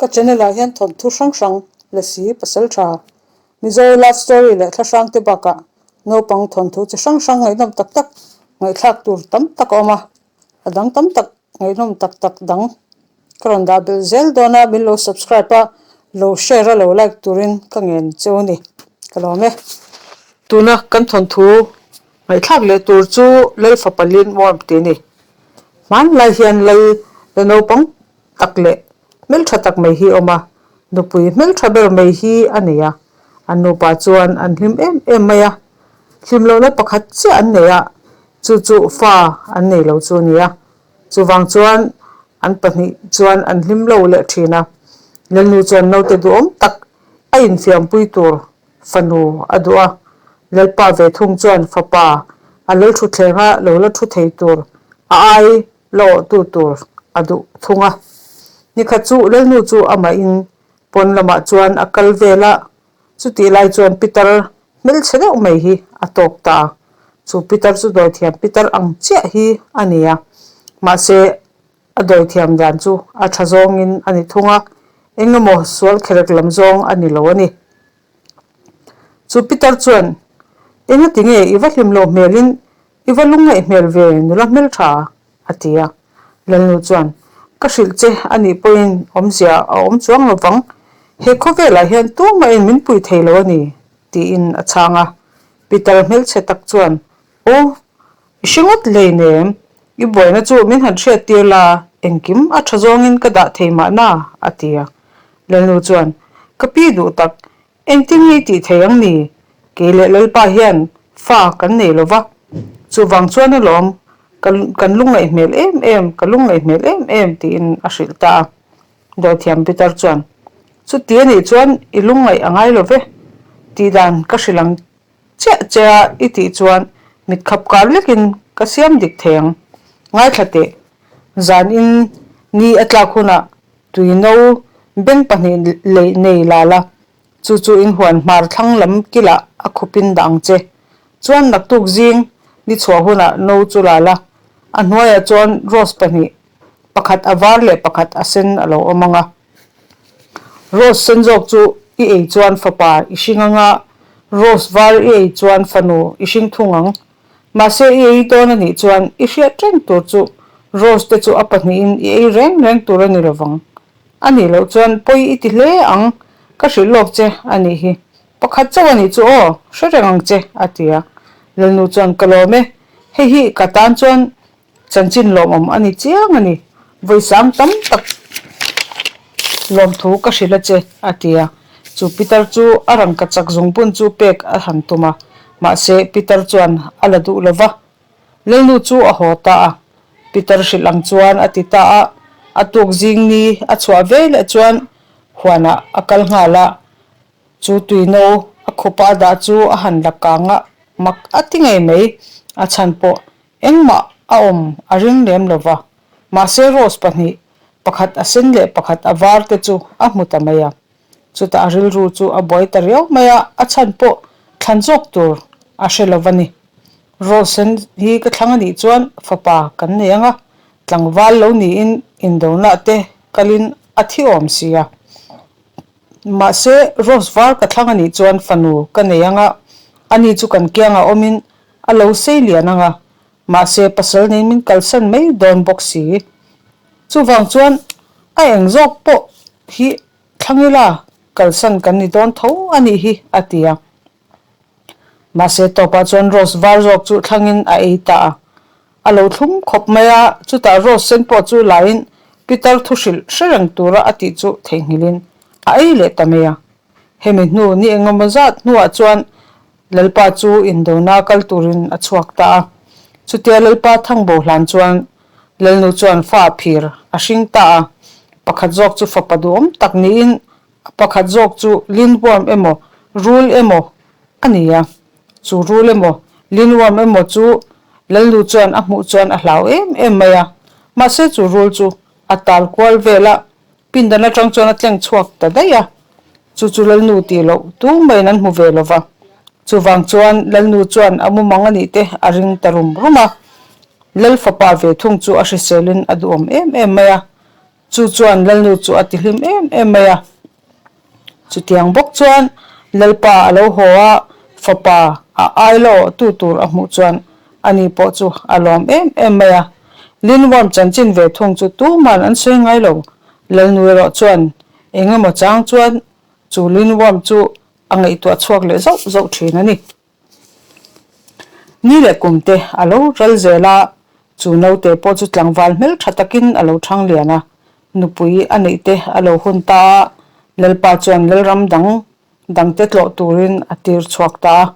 Ka channel ah hian thawnthu hrang hrang, Lasi, Pasaltha, Mizo love story leh thla hrang te bakah naupang thawnthu chi hrang hrang ngaihnawm tak tak ngaihthlak tur tam tak a awm a, a dang tam tak ngaihnawm tak tak dang ka rawn dah belh zel dawn a, min lo subscribe a, lo share a lo like turin ka ngen cheu a ni, ka lawm e. Tuna kan thawnthu ngaihthlak leh tur chu Lalfapa Linworm tih a ni. Hmanlai hian Lal la naupang tak leh hmeltha tak mai hi a awm a, nupui hmeltha ber mai hi a nei a, an nupa chuan an hlim em em mai a, hlim lohna pakhat chiah an nei a, chu chu fa an nei lo chu a ni a, chuvang chuan an pahnih chuan an hlim lo leh thin a, Lalnu chuan naute duhawm tak a infiampui tur fanu a duh a, Lalpa ve thung chuan fapa a lalthuthleng a lo la thu thei tur a ai la awhtu tur a duh thung a. Nikhat chu Lalnu chu amahin pawn lamah chuan a kal vel a, chutih lai chuan Pitar hmelchhe deuh mai hi a tawk ta a. Chu Pitar chu dawithiam Pitar ang chiah hi a ni a, mahse a dawithiam dan chu a tha zawngin a ni thung a, eng emaw sual kherek lam zawng a ni lo a ni. Chu Pitar chuan, Engati nge i va hlim lo hmelin I va lungngaih hmel ve nula hmeltha a ti a. Lalnu chuan, Ka hrilh che a nih pawhin awmzia a awm chuang lo vang, he khawvelah hian tumahin min pui thei lo a ni, tiin a chhang a. Peter hmelchhe tak chuan, Aw, i hre ngawt hleinem, i buaina chu min han hriat tir la, engkim a tha zawngin ka dah thei mahna, a ti a. Lalnu chuan, Ka pi duh tak, Engtin nge i tih thei ang ni? Kei leh Lalpa hian fa kan nei lo va, chuvang chuan alawm kan lungngaih hmel em em, ka lungngaih hmel em em tiin a hrilh ta a. Dawithiam Peter chuan, Chuti a nih chuan i lungngaih a ngai lo ve, tih dan ka hrilh ang chiah che a i tih chuan mit khap kar lekin ka siam dik thei ang. Ngaithla teh, zanin ni a tlak hunah Tuino beng pahnih leh nei la la, chu chu in huan hmar thlang lam kilah a khupin dah ang che. Chuan naktuk zing ni chhuah hunah no chu la la, a hnuaiah chuan rose pahnih, pakhat a var leh pakhat a sen a lo awm ang a. Rose sen zawk chu i ei chuan fapa i hring ang a, rose var i ei chuan fanu i hring thung ang. Mahse i ei dawn a nih chuan i hriat reng tur chu Rose te chu a pahnihin i ei reng reng tur a ni lovang. A nih loh chuan pawi i ti hle ang, ka hrilh lawk che a nih hi. Pakhat chauh a nih chu aw, hre reng ang che a ti a. Lalnu chuan ka lawm e, hei hi ka tan chuan Chanchin lawmawm a ni chiang a ni. Vawisang tam tak lawmthu ka hrilh a che, a ti a. Chu Peter chu a rangka chak zungbun chu pek a han tum a, mahse Peter chuan a la duh lo va. Lalnu chu a haw ta a. Peter hrilh ang chuan a ti ta a. A tuk zing ni a chhuah ve leh chuan huanah a kal nghal a. Chu tuino a khupa a dah chu a han la kang a, mak a ti ngei mai. A chhan pawh Engmah a awm a ring lem lo va, mahse rose pahnih, pakhat a sen leh pakhat a var te chu a hmu ta mai a. Chutah a rilru chu a buai ta riau mai a, a chhan pawh thlan zawk tur a hre lo va ni. Rose sen hi ka thlang a nih chuan fapa kan nei ang a, tlangval lo niin indonah te kalin a thi awm si a. Mahse rose var ka thlang a nih chuan fanu ka nei ang a, ani chu kan kiangah awmin A lo sei lian ang a, mahse pasal nei min kalsan mai dawn bawk si. Chuvang chuan a eng zawk pawh hi thlang ila kalsan kan ni dawn tho a nih hi a ti a. Mahse tawpah chuan rose var zawk chu thlangin a ei ta a. A lo thlum khawp mai a, chutah rose sen pawh chu laiin Peter thu hrilh hre reng tura a tih chu theihnghilhin a ei leh ta mai a. Hemi hnu ni engemaw zat hnuah chuan Lalpa chu indona kal turin a chhuak ta a. Chutia Lalpa thangbo hlan chuan Lalnu chuan fa phir a hring ta a. Pakhat zawk chu fapa duhawm tak niin a pakhat zawk chu lindworm emaw rul emaw a ni a. Chu rul emaw lindworm emaw chu Lalnu chuan a hmuh chuan a hlau em em mai a. Mahse chu rul chu a tal kual vel a, Pindan atang chuan a tleng chhuak ta daih a, chu chu Lalnu tih loh tumaiin an hmu ve lo va. Chuvang chuan Lalnu chuan a mumang a nih te a ring ta rum rum a. Lal fapa ve thung chu a hriselin a duhawm em em mai a. Chu chuan Lalnu chu a tihlim em em mai a. Chutiang bawk chuan Lalpa a lo haw a, fapa a ai la awh tu tur a hmuh chuan ani pawh chu a lawm em em mai a. Linworm chanchin ve thung chu tuman an sawi ngai lo. Lalnu erawh chuan eng emaw chang chuan chu Linworm chu a ngaihtuah chhuak leh zauh zauh thin a ni. Ni leh kum te a lo ral zel a, chu naute pawh chu tlangval hmel tha takin a lo thang lian a, nupui a neih te a lo hun ta a, Lalpa chuan Lalram dang dangte tlawh turin a tir chhuak ta a.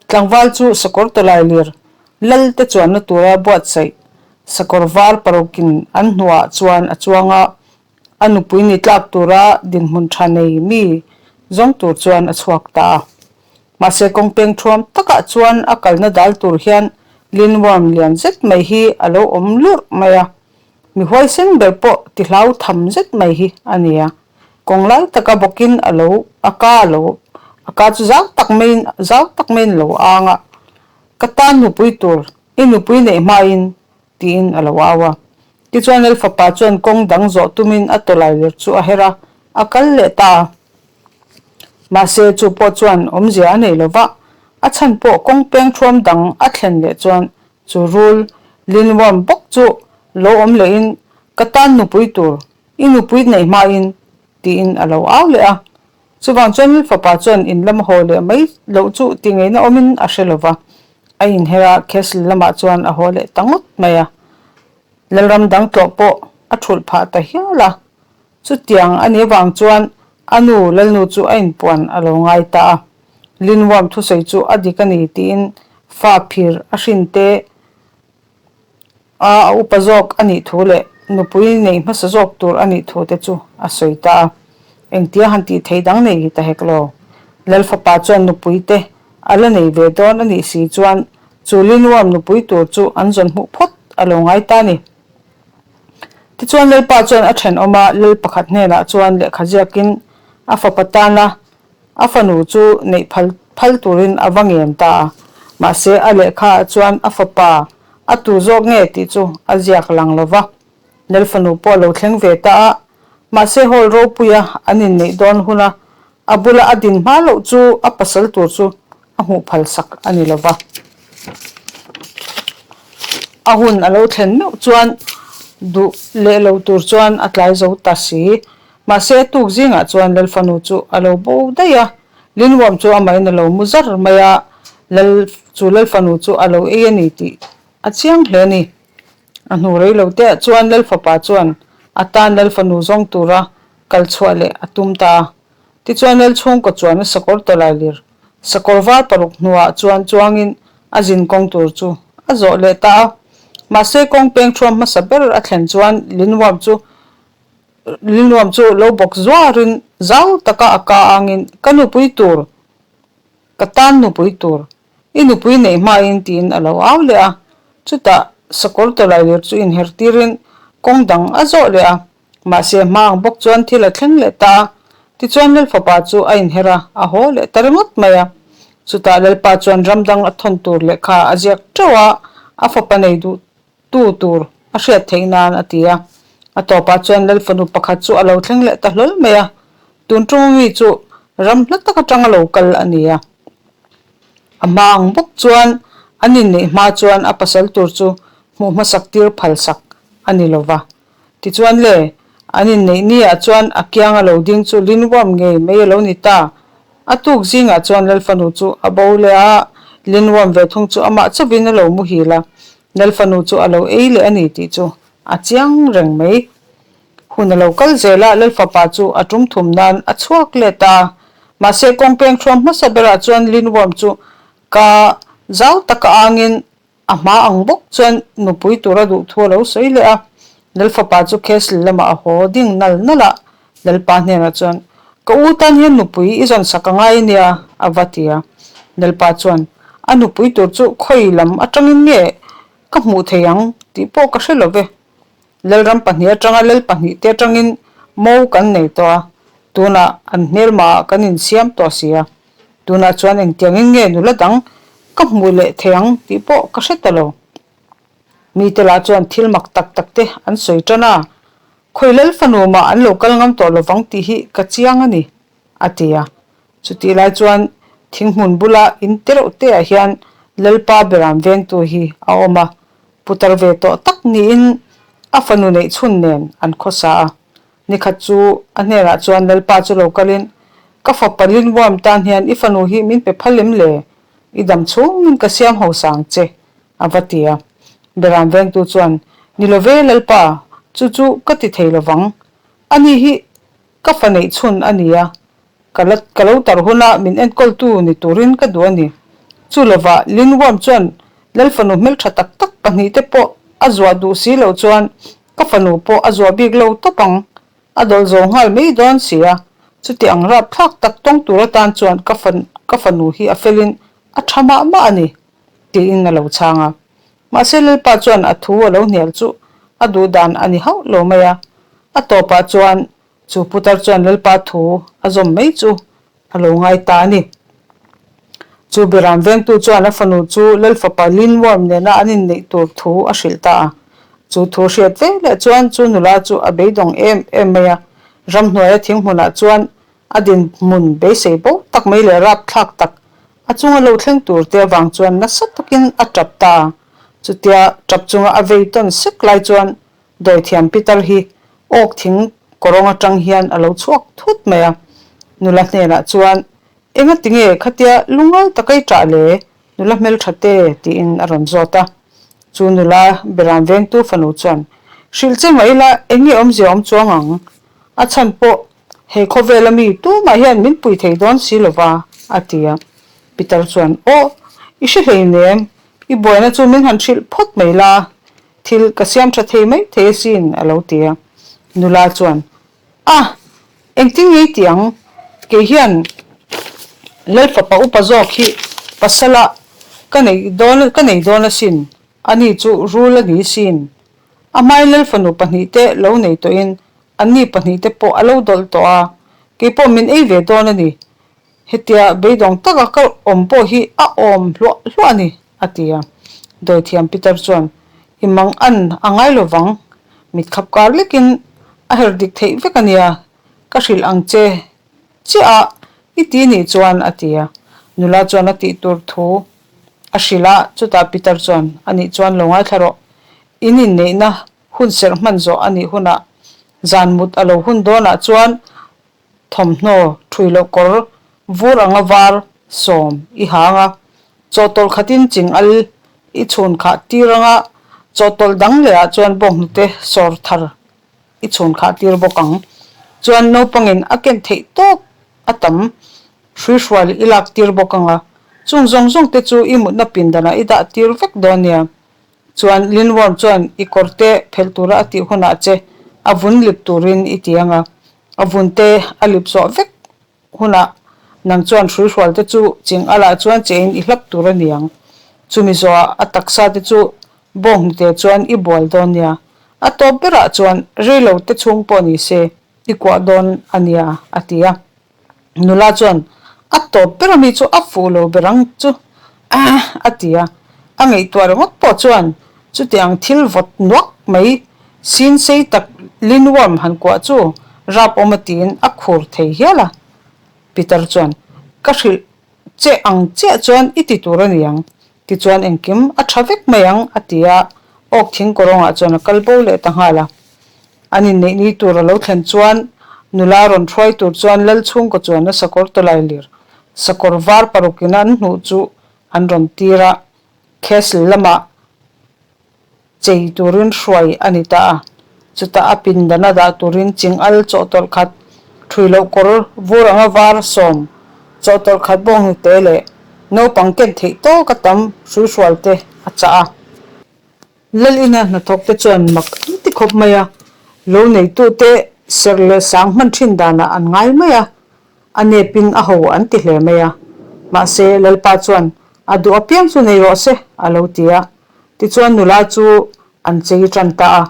Tlangval chu sakawr tawlai lir Lal te chuanna tura buatsaih sakawr var parukin an hnuah chuan a chuang a, a nupui ni tlak tura dinhmun tha nei mi zawng tur chuan a chhuak ta a. Mahse kawng peng thuam takah chuan a kalna dal tur hian linworm lian zet mai hi a lo awm lurh mai a, mi huaisen ber pawh ti hlau tham zet mai hi a ni a. Kawng lai taka bawkin a lo a ka a lo a ka chu zau tak maiin zau tak maiin a lo ang a, Ka tan nupui tur i nupui neih hmain tiin a lo au a. Tichuan Lal fapa chuan kawng dang zawh tumin a tawlai ler chu a her a, a kal leh ta a. Mahse chu pawh chuan awmzia a nei lo va, a chhan pawh kawng peng thuam dang a thlen leh chuan chu rul linworm bawk chu lo awm lehin ka tan nupui tur i nupui neih hmain tiin a lo au leh a. Chuvang chuan Lal fapa chuan in lam haw leh mai loh chu ti ngeina awmin a hre lo va, a inher a, castle lamah chuan a haw leh ta ngawt mai a. Lalram dang tlawh pawh a thulh phah ta hial a. Chutiang a nih avang chuan a nu Lalnu chu a inpuan a lo ngai ta a. Linworm thusawi chu a dik a ni tiin fa phir a hrin te a a upa zawk a nih thu leh nupui nei hmasa zawk tur a nih thu te chu a sawi ta a. Engtia han tih theih dang nei ta hek lo. Lal fapa chuan nupui te a la nei ve dawn a nih si chuan chu Linworm nupui tur chu an zawn hmuh phawt a lo ngai ta a ni. Tichuan Lalpa chuan a thenawm a, Lal pakhat hnenah chuan lehkha ziakin a fapa tana a fanu chu neih phal phal turin a va ngen ta a. Mahse a lehkhaah chuan a fapa a tu zawk nge tih chu a ziak lang lo va. Lal fanu pawh a lo thleng ve ta a, mahse hall ropuia an inneih dawn huna a bula a din hma loh chu a pasal tur chu a hmuh phal sak a ni lo va. A hun a lo thlen meuh chuan duh leh lo tur chuan a tlai zo ta si. Mahse a tuk zingah chuan Lal fanu chu a lo bo daih a, Linworm chu amahin a lo mu zar mai a, Lal chu Lal fanu chu a lo ei a ni tih a chiang hle a ni. A hnu rei lo te ah chuan Lal fapa chuan a tan Lal fanu zawng tura kal chhuah leh a tum ta a. Tichuan Lal chhungkaw chuan a sakawr tawlai lir Sakawr var paruk hnuah chuan chuangin a zin kawng tur chu a zawh leh ta a. Mahse kawng peng thuam hmasa ber a thlen chuan Linnuam chu Linnuam chu lo bawk zuarin zau taka a ka angin Ka nupui tur, ka tan nupui tur, i nupui neih hmain tiin a lo au leh a. Chutah sakawr tawlai lir chu inher tirin kawng dang a zawh leh a. Mahse hma ang bawk chuan thil a thleng leh ta a, tichuan Lalfapa chu a inher a, a haw leh ta ringawt mai a. Chutah Lalpa chuan ram dang a thawn tur lehkha a ziak teuh a, a fapa nei duh tu tur a hriat theih nan a ti a. A tawpah chuan Lalfanu pakhat chu a lo thleng leh ta hlawl mai a, tun ṭuma mi chu ram hla tak aṭanga lo kal a ni a. A hma ang bawk chuan an inneih hma chuan a pasal tur chu hmuh hmasak tir phalsak a ni lova. Tichuan le, an inneih ni ah chuan a kianga lo ding chu Linworm ngei mai a lo ni ta. A tuk zingah chuan Lalfanu chu a bo leh a, Linworm ve thung chu amah chauhin a lo muhil a, Lalfanu chu a lo ei leh a ni tih chu a chiang reng mai. Hun a lo kal zel a, Lalfapa chu a tum thum nan a chhuak leh ta a. Mahse kawng peng thuam hmasa berah chuan Linworm chu ka zau taka angin A hma ang bawk chuan nupui tura duh thu a lo sawi leh a, Lalfapa chu castle lamah a haw ding nal nal a, Lalpa hnenah chuan, Ka u tan hian nupui i zawn sak a ngai ania, a va ti a. Lalpa chuan, A nupui tur chu khawi lam atangin nge ka hmuh thei ang tih pawh ka hre lo ve. Lalram pahnih atanga lal pahnih te atangin mo kan nei tawh a, tunah an hmelmaah kan insiam tawh si a. Tunah chuan engtiangin nge nula dang ka hmuh leh thei ang tih pawh ka hre ta lo. Mite lah chuan thil mak tak tak te an sawi tan a. Khawi lal fanu mah an lo kal ngam tawh lovang tih hi ka chiang a ni, a ti a. Chutih lai chuan thinghmun bula in te reuh te ah hian Lalpa Beram vengtu hi a awm a, putar ve tawh tak niin a fanu neih chhun nen an khawsa a. Nikhat chu a hnenah chuan Lalpa chu lo kalin, Ka fapa Linworm tan hian i fanu hi min pe phal em le? I dam chhungin ka siam hausa ang che, a va ti a. Beram vengtu chuan, Ni lo ve Lalpa, chu chu ka ti thei lovang. Ani hi ka fa neih chhun a ni a, ka la ka lo tar huna min enkawltu ni turin ka duh a ni. Chu lovah Linworm chuan Lalfanu hmeltha tak tak pahnihte pawh a zuah duh si loh chuan ka fanu pawh a zuah bik lo tawp ang. A dawlh zo nghal mai dawn si a, chuti ang rapthlak tak tawng tur atan chuan ka ka fanu hi a felin a tha mah mah a ni, tiin a lo chhang a. Mahse Lalpa chuan a thu a lo hnial chu a duh dan a ni hauh lo mai a, a tawpah chuan chu putar chuan Lalpa thu a zawm mai chu a lo ngai ta a ni. Chu Biram vengtu chuan a fanu chu Lalfapa Linworm nena an inneih tur thu a hrilh ta a. Chu thu hriat ve leh chuan chu nula chu a beidawng em em mai a. Ramhnuaia thinghmunah chuan a dinhmun beisei bo tak mai leh rapthlak tak a chunga lo thleng tur te avang chuan nasa takin a tap ta a. Chutia tap chunga a vei tawn sek lai chuan Dawithiam Pitar hi awk thing kawrawng atang hian a lo chhuak thut mai a. Nula hnenah chuan, Enga tinge khatia lungngai taka i ṭah le? Nula hmelṭha te, tiin a rawn zawt a. Chu nula Beram vengtu fanu chuan, Hrilh che mah ila eng nge awmzia awm chuang ang? A chhan pawh he khawvela mi tumah hian min pui thei dawn si lo va, a ti a. Pitar chuan, Aw, i hre hleinem, i buaina chu min han hrilh phawt mai la, Thil ka siam tha thei mai thei asin, a lo ti a. Nula chuan, A! Engtin nge i tih ang? Kei hian Lalfapa upa zawk hi pasala ka nei dawn ka nei dawn asin, ani chu rul a ni sin. A hmai Lalfanu pahnihte lo nei tawhin anni pahnihte pawh a lo dawlh tawh a, kei pawh min ei ve dawn a ni. Hetia beidawng taka ka awm pawh hi a awm hluah hluah a ni, a ti a. Dawithiam Peter chuan, I mang an a ngai lo vang, mit khap kar lekin a her dik theih vek a nia, ka hrilh ang che chiah a, i ti nih chuan, a ti a. Nula chuan a tih tur thu a hrilh a, chutah Peter chuan, A nih chuan lo ngaithla rawh, in inneihna hun serh hman zawh a nih hunah zan mut a lo hun dawnah chuan Thawmhnaw ṭhui loh kawr vur anga var sawm i hang a, chawhtawlh khatin ching al i chhun khah tir anga chawhtawlh dang leh ah chuan bawnghnute sawr thar i chhun khah tir bawk ang. Chuan naupangin a ken theih tawk a tam hruihrual i lak tir bawk anga, chung zawng zawng te chu i mutna pindanah i dah tir vek dawn nia. Chuan Linworm chuan i kawr te phelh tura a tih hunah che a vun lip turin i ti anga, A vunte a lip zawh vek hunah nang chuan hruihrual te chu ching alah chuan che in i hlap tur a ni ang. Chumi zawhah a taksa te chu bawnghnute chuan i bual dawn nia. A tawp berah chuan reilo te chhung pawh ni se i kuah dawn a nia a ti a. Nula chuan, A tawp ber ami chu a fuh lo ber ang chu a ti a. A ngaihtuah ringawt pawh chuan chutiang thil vawt nuak mai sin sei tak linworm han kuah chu rap awm a tiin a khur thei hial a. Peter chuan, Ka hrilh che ang chiah chuan i ti tur a ni ang. Tichuan engkim a tha vek mai ang a ti a, awk thing kawrawngah chuan a kal bo leh ta nghal a. An inneih ni tur a lo thlen chuan nula rawn hruai tur chuan lal chhungkaw chuan a sakawr tawlai lir sakawr var parukin an hnuh chu an rawn tir a, castle lamah chei turin hruai a ni ta a. Chutah a pindan a dah turin ching al chawhtawlh khat, ṭhui loh kawr vur anga var sawm, chawhtawlh khat bawnghnute leh naupang ken theih tawk a tam hruihrual te a chah a. Lalina hnathawk te chuan mak an ti khawp mai a, lo neitute serh leh sang hman thin danah an ngai mai a, a nepin a ho an ti hle mai a. Mahse, Lalpa chuan a duh apiang chu nei rawh se a lo ti a. Tichuan nula chu an chei tan ta a,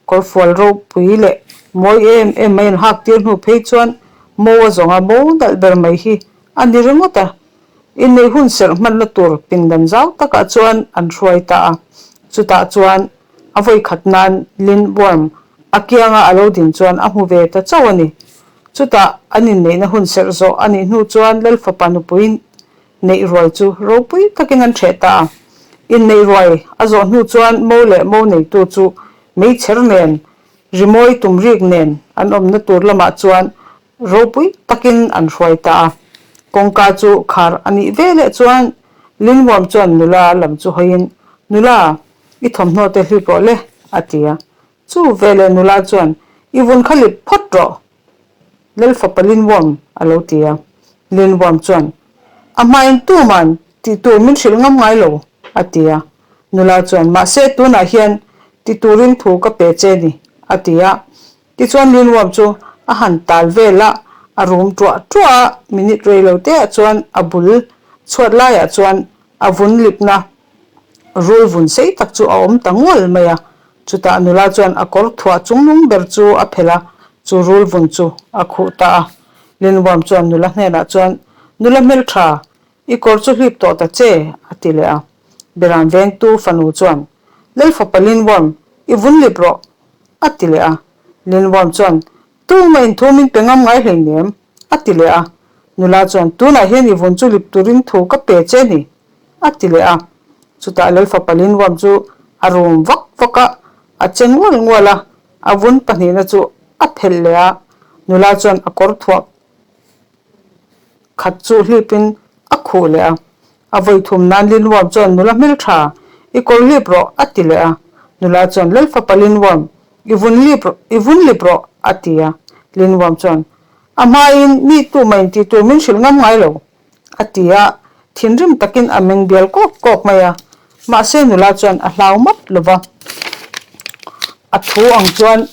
kawrfual ropui leh mawi em em mai an hak tir hnu phei chuan mo a zawnga mo nalh ber mai hi a ni ringawt a. Inneih hun serh hmanna tur pindan zau takah chuan an hruai ta a, chutah chuan a vawikhat nan Lindworm. A kianga a lo din chuan a hmu ve ta chauh a ni. Chutah an inneihna hun serh zawh a nih hnu chuan Lalfapa nupui neih ruai chu ropui takin an ṭheh ta a. Inneih ruai a zawh hnu chuan mo leh mo neitu chu meichher nen, rimawi tumrik nen an awmna tur lamah chuan ropui takin an hruai ta a. Kawngka chu khar a nih ve leh chuan Linwam chuan nula lam chu hawiin, Nula, i thawmhnaw te hlip rawh le, a ti a. Chu veleh nula chuan, I vun kha lip phawt rawh, Lalfapa Linwam a lo ti a. Linwam chuan, A hmain tuman tih tur min hrilh ngam ngai lo, a ti a. Nula chuan, Mahse tunah hian ti turin thu ka pe che ni, a ti a. Tichuan Linwam chu a han tal vel a, a rum tuah tuah a, minute rei lo teah chuan a bul chhuat laiah chuan a vun lipna rul vun sei tak chu a awm ta ngual mai a. Chutah nula chuan a kawr thuah chungnung ber chu a phelh a, chu rul vun chu a khuh ta a. Linwam chuan nula hnenah chuan, Nula hmeltha, i kawr chu hlip tawh ta che, a ti leh a. Beram vengtu fanu chuan, Lalfapa Linwam, i vun lip rawh, a ti leh a. Linwam chuan, Tuma inthu min pe ngam ngai hleinem, a ti leh a. Nula chuan, Tunah hian i vun chu lip turin thu ka pe che ni, a ti leh a. Chutah Lalfapa Linwam chu a rum vak vak a, a che ngual ngual a, a vun pahnihna chu a phelh leh a. Nula chuan a kawr thuah khat chu hlipin a khuh leh a. A vawi thum nan Linwam chuan nula hmeltha, i kawr hlip rawh, a ti leh a. Nula chuan Lalfapa Linwam, i vun lip i vun lip rawh, a ti a. Linwam chuan, A hmain mi tumah in tih tur min hrilh ngam ngai lo, a ti a. Thinrim takin a meng bial kawk kawk mai a. Mahse nula chuan a hlau map lo va. A thu ang chuan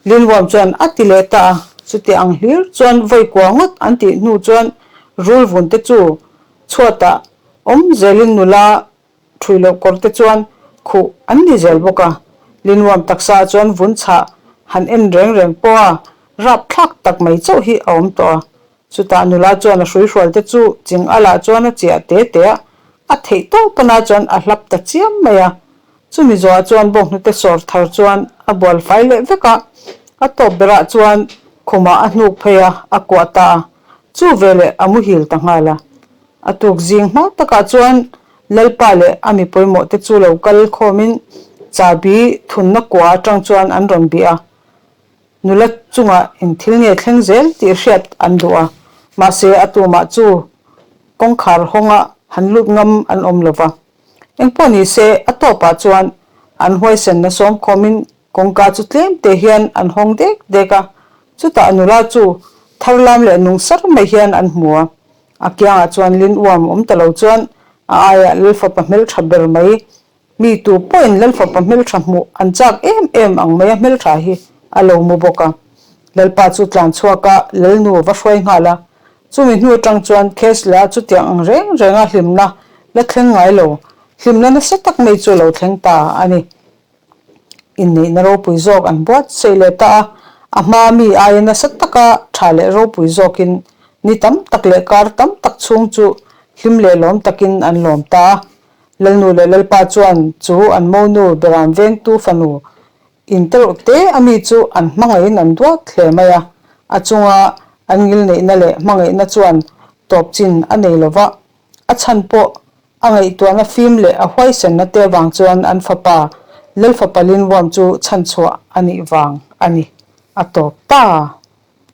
Linwam chuan a ti leh ta a. Chuti ang hlir chuan vawi kua ngawt an tih hnu chuan rul vun te chu Chhuatah awm zelin nula ṭhui loh kawr te chuan khuh an ni zel bawk a. Linwam taksa ah chuan vun chhah han en reng reng pawh a rapthlak tak mai chauh hi a awm tawh a. Chutah nula chuan a hruihrual te chu ching alah chuan a chiah te te a, a theih tawp ana chuan a hlap ta chiam mai a. Chumi zawhah chuan bawnghnute sawr thar chuan a bual fai leh vek a, a tawp berah chuan khumah a hnuk phei a, a kuah ta a. Chu veleh a muhil ta nghal a. A tuk zing hma takah chuan Lalpa leh a mi pawimawh te chu lo kal khawmin chahbi thunna kua atang chuan an rawn bih a. Nula chungah eng thil nge thleng zel tih hriat an duh a, mahse a tumah chu kawngkhar hawnga han lut ngam an awm lo va. Engpawh ni se a tawpah chuan an huaisenna sawm khawmin Kawngka chu tlem te hian an hawng dek dek a, chutah nula chu thar lam leh nung sar mai hian an hmu a. A kiangah chuan Lin uam awm ta lo chuan a aiah Lalfapa hmeltha ber mai, mi tu pawhin Lalfapa hmeltha hmuh an chak em em ang mai a hmeltha hi a lo mu bawk a. Lalpa chu tlan chhuak a, Lalnu va hruai nghal a. Chumi hnu atang chuan Khesla chutiang ang reng renga hlimna la thleng ngai lo, hlimna nasa tak mai chu a lo thleng ta a ni. Inneihna ropui zawk an buatsaih leh ta a, a hma mi aia nasa taka tha leh ropui zawkin ni tam tak leh kar tam tak chhung chu hlim leh lawm takin an lawm ta a. Lalnu leh Lalpa chuan chu an monu Beram vengtu fanu interh te a mi chu an hmangaihin an duat hle mai a, a chunga an ngilneihna leh hmangaihna chuan tawp chin a nei lova, a chhan pawh A ngaihtuahna fim leh a huaisenna te avang chuan an fapa Lalfapa Linwam chu chhanchhuah a nih vang a ni. A tawp ta.